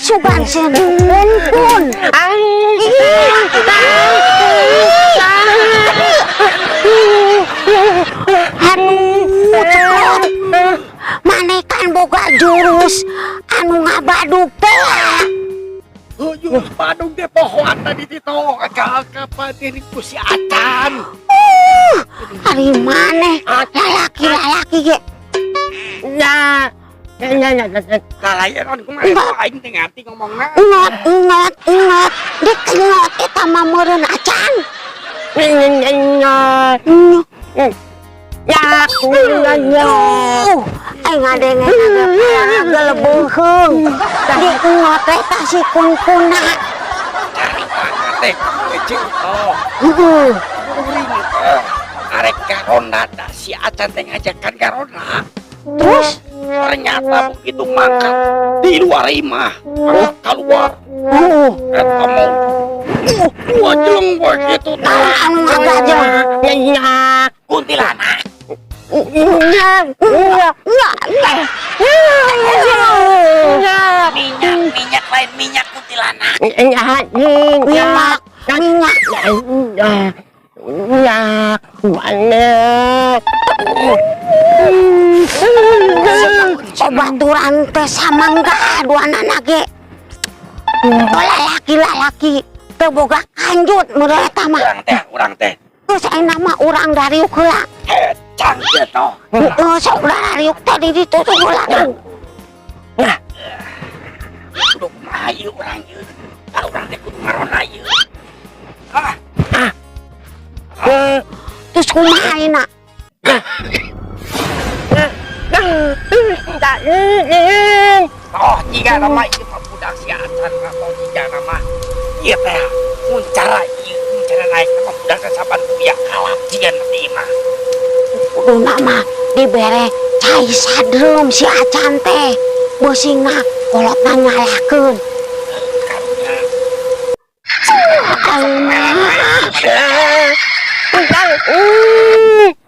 Sugan sieun kun-kun. Ih, aduh, Cekot. Maneh kan boga jurus anu ngabadug teh. Oh, jurus badug teh pohoan tadi tito kapan diri ku si Acan. Ari maneh lalaki-lalaki ge. Ya. Ya ya ya. Lalayaran kumaha aing teh ngarti ngomongna. Ngot ngot ngot dikenyot eta mah meureun Acan. Ya. Ya. Ya. Aing ngadenge gelebeuheung. Dikenyot eta si kun-kuna. Teh kecil toh. Heeh. Kuring arek karonda da si Acan teh ngajakan karonda. Terus ternyata begitu mangkat di luar imah, mangkat keluar. Eta mau dua jeleng begitu teh. Anu ngagajeng. Ya. Kuntilanak. Ya. Ya. Ya. Minyak, minyak lain minyak kuntilanak. Ya. Minyak, minyak. Ya. Ya. Mana? Babaturan teh samangga duanana ge. Lalaki-lalaki teu boga kanjut meureun eta mah. Urang teh, urang teh. Terus ayeuna mah urang dariuk heula. Hecang gitu. Heeh, sok dariuk teh di ditu tuh heula. Nah, Kudu kumaha ieu urang ieu? Ah, urang teh kudu ngaronda ieu. Ah, Terus kumaha ayeuna? Oh, jiga nama ieu mah budak si Acan atau jiga nama ieu teh mun cara ieu mun cara naik nama budak teh saban kuya kalap jiga nanti mah. Kuduna mah dibere cai sadreum si Acan teh. Beusingna kolotna nyalakeun. Karunya. Ayeuna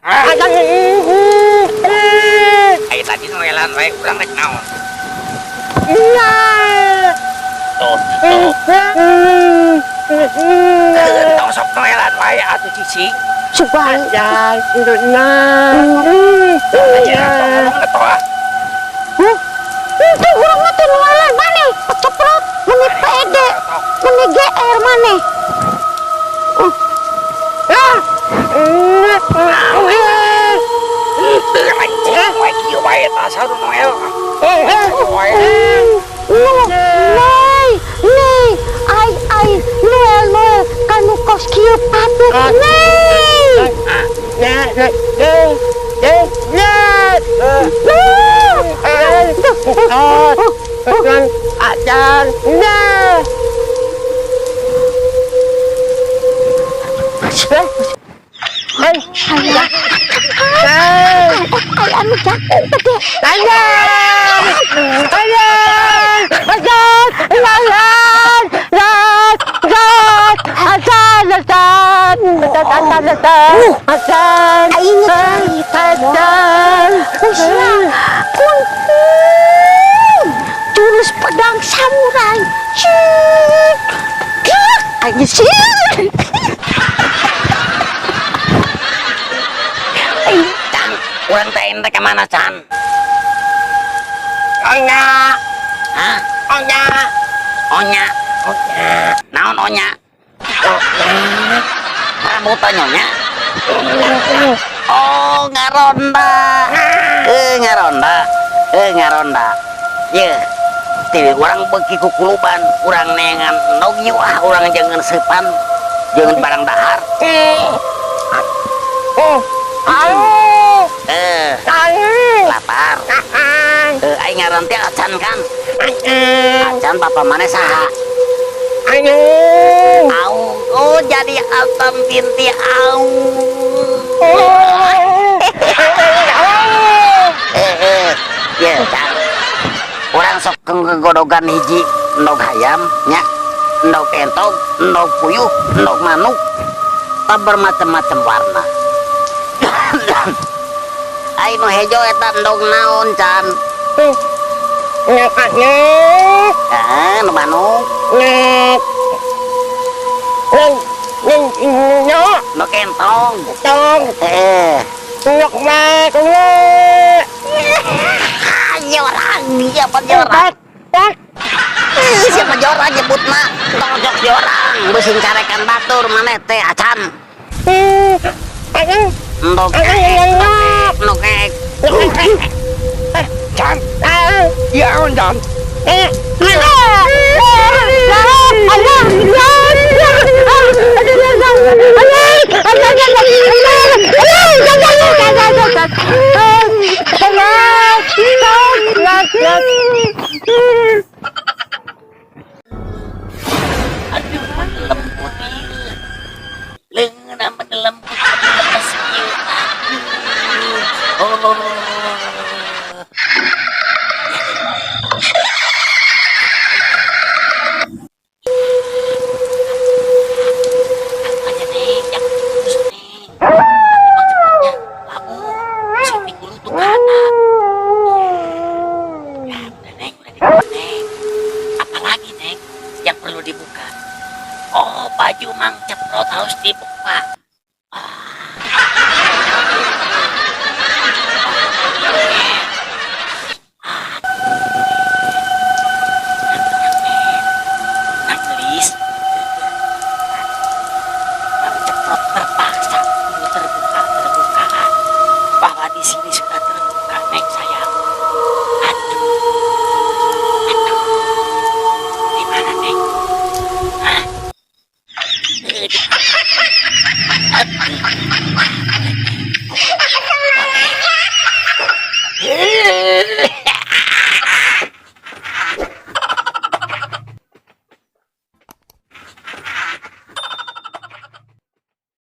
Ah, aya tadi noelan wae urang rek naon? Tuh, tuh. Tong sok noelan wae atuh cicing. Sugan. Aja tong ngomong teh ah. Huh? Itu urang mah teu noelan maneh, keceprot, meni pede, meni GR maneh. Teu anjing wae kieu wae tah saur Noel. Wae. No, nih, nih, ai ai, Noel Noel, kanu kos kieu patut nih. Ai anu jangkung gede. Aing cerita. Usia kun kun jurus pedang samurai. Cik. Kak, aing sih. Can, urang teh ente ka mana, Can? Onya. Hah? Onya. Onya. Onya. Naon onya? Rambutan nyonya. Oh, ngaronda. Ngaronda. Ngaronda. Ye. Ti urang beuki kukuluban, urang neangan endog ieu ah, urang jangan seupan, jangan barang dahar. Lapar. Aing ngaran teh Acan kan? Acan papa maneh saha? Aung. Oh, jadi Acan binti Aung. Ye, Can. Urang sok kegodogan hiji endog hayam nya, endog entog, endog puyuh, endog manuk, tak bermacam-macam warna. Ai nu hejo eta endog naon, Can? Nu Endog entong. Tong. Eh. Endog mah kuwe. Jorang, siapa jorang? Tak. Siapa jorang nyebutna? Tong jok jorang, beusin carekan batur maneh teh acan. Anjing. Endog Endog. Endog ek. Eh, Jan. Ya, Jan. Eh. Aduh, lembut ieu. Leungeunna mah lembut lemes ieu. Aduh. Oh. Aja Neng, jangan terus Neng. Nanti Mang Ceprotnya labuh. Sini gulutuk kanan. Ya, udah Neng, udah dibuka Neng. Apalagi Neng yang perlu dibuka? Oh, baju Mang Ceprot harus dibuka. Nang gelis. Mang Ceprot terpaksa kudu terbuka terbukaan bahwa di sini sudah terbuka Neng sayang. Aduh, aduh, di mana Neng? Hah? Eh, di mana? Aduh. Boleh.